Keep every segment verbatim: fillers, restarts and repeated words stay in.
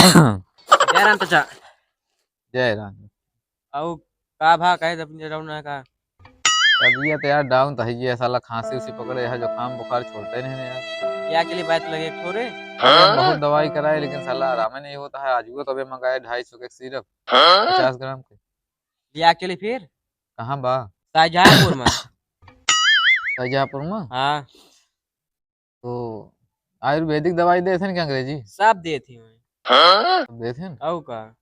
जय राम चाचा। जय राम। अउ का भा, कहे अपने रौना का? तबियत यार down तो है, ये साला खांसी उसी पकड़े है, जुकाम बुखार छोड़ते नहीं यार। या के लिए बात लगे एक ठो रे? अरे बहुत दवाई कराए लेकिन साला आराम ही नहीं होता है। आज वो तबे मंगाए ढाई सौ के syrup, पचास ग्राम के। या के लिए फिर? कहाँ बा? शाहजहांपुर में। शाहजहांपुर में? हाँ। तो आयुर्वेदिक दवाई देत हन कि अंग्रेजी? सब देत ही मैं। सब देत हन? अउ का?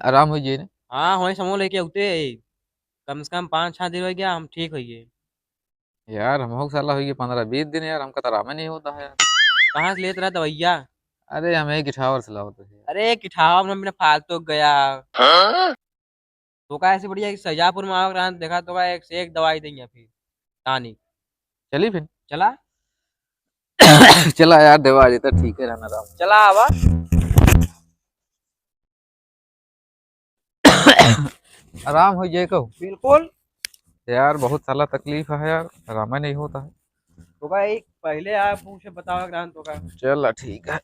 आराम होइ जाए ना? हाँ, वही समूह लेके उठे, कम से कम पाँच छह दिन होइ गया, हम ठीक होइ गए। यार, हमहू के साला होइ गए पन्द्रह बीस दिन यार, हमका तो आराम ही नहीं होता है यार। कहाँ से लेत रहा दवाइया? अरे, हम एक इठावर से लावत है। अरे, एक इठावर में बिना फालतू गया। तोका ऐसे बढ़िया कि शाहजहांपुर में आवे रहन, देखा तोका एक से एक दवाई देंगे फिर, tonic। चली फिर? चला। चला यार, दवाई देता ठीक है रहना राम। चला आवा। आराम हो जाए कहो। बिल्कुल। यार बहुत साला तकलीफ है यार, आराम ही नहीं होता है। तो भाई पहले आप उसे बताओ ग्रहण तो का। चल ठीक है।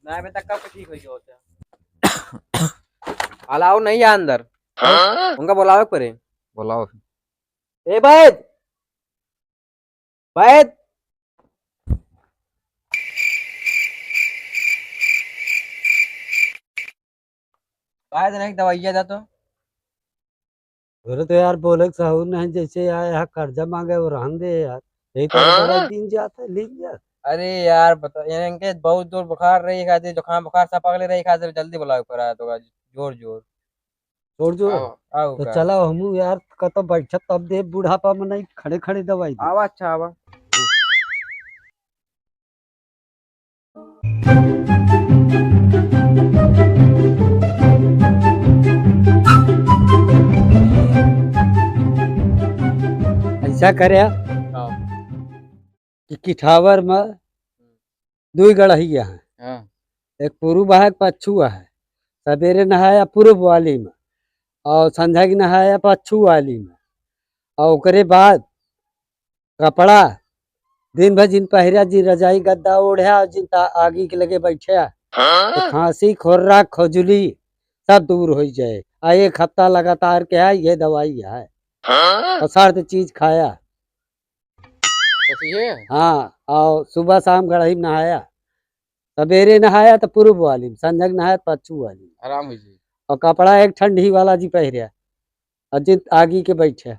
ना अबे तक कब ठीक हो गया होता है? अलाउ नहीं है अंदर। हाँ? उनका बुलावे के पड़े। बुलाओ। ए बैद, बैद। बैद नहीं दवाइया दा तो। अरे तो यार बोले के सहूर नहीं, जैसे आए यहाँ कर्जा मांगे वो रहन दे यार। यही तो हाँ? दवाई दिन जाता है, लीन जाता। अरे यार बता, इनके बहुत जोर बुखार रही खातिर, जुकाम बुखार सब पकड़े रही खातिर, जल्दी बुलाओ करा तो जोर जोर। छोड़ जो। आओ, आओ तो का। चला हमू यार, कतो बैठत तब दे, बुढ़ापा में नहीं, खड़े खड़े दवाई दे। आवा, अच्छा, आवा। ऐसा करे आओ। कि किठावर में दुई गड़हिया है। हाँ। एक पूर्व है, एक पच्छू है। सबेरे नहाया पूर्व वाली में और संझा के नहाया पच्छू वाली में। और ओकरे बाद कपड़ा दिन भर जिन पहिरा, जिन रजाई गद्दा ओढ़्या और जिन ता-, आगी के लगे बैठ्या, तो खांसी, खोर्रा, खुजली सब दूर हो जाए। आ एक हफ्ता लगातार के है, ये दवाई है। हाँ? और सर्द चीज खाया। तो सही है? हाँ, और सुबह शाम गड़ही में नहाया, सवेरे नहाया तो पूर्व वाली में, संझक नहाया तो पच्छू वाली में। आराम हो जी। और कपड़ा एक ठंडी वाला जी पहिरया, और जिन आगी के बैठे,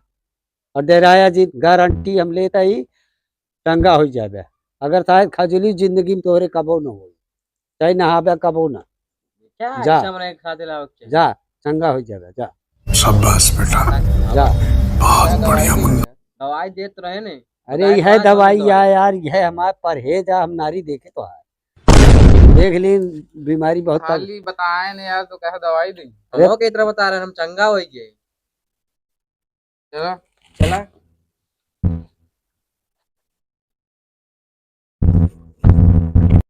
और डेराया जी, गारंटी हम लेता ही, चंगा हो जाबे। अगर शायद खजुली जिंदगी में तोहरे कबो न हो, चाहे नहाबे कबो ना। क्या जा। ऐसा मने खा दिला, ओके। जा, चंगा हो जाबे, जा। शाबाश बेटा। जा। बहुत बढ़िया मुन्ना। दवाई देत रहे ने। अरे, बताए यह कहाँ दवाई कौन दवाई? या यार, यह हमार परहेज है, हम नारी देखे तो है। देख ली, बीमारी बहुत तब खाली बताए ने यार, तो कहे दवाई दे। अरे। हम के इतना बता रहे हैं, हम चंगा हो गए। चला। चला।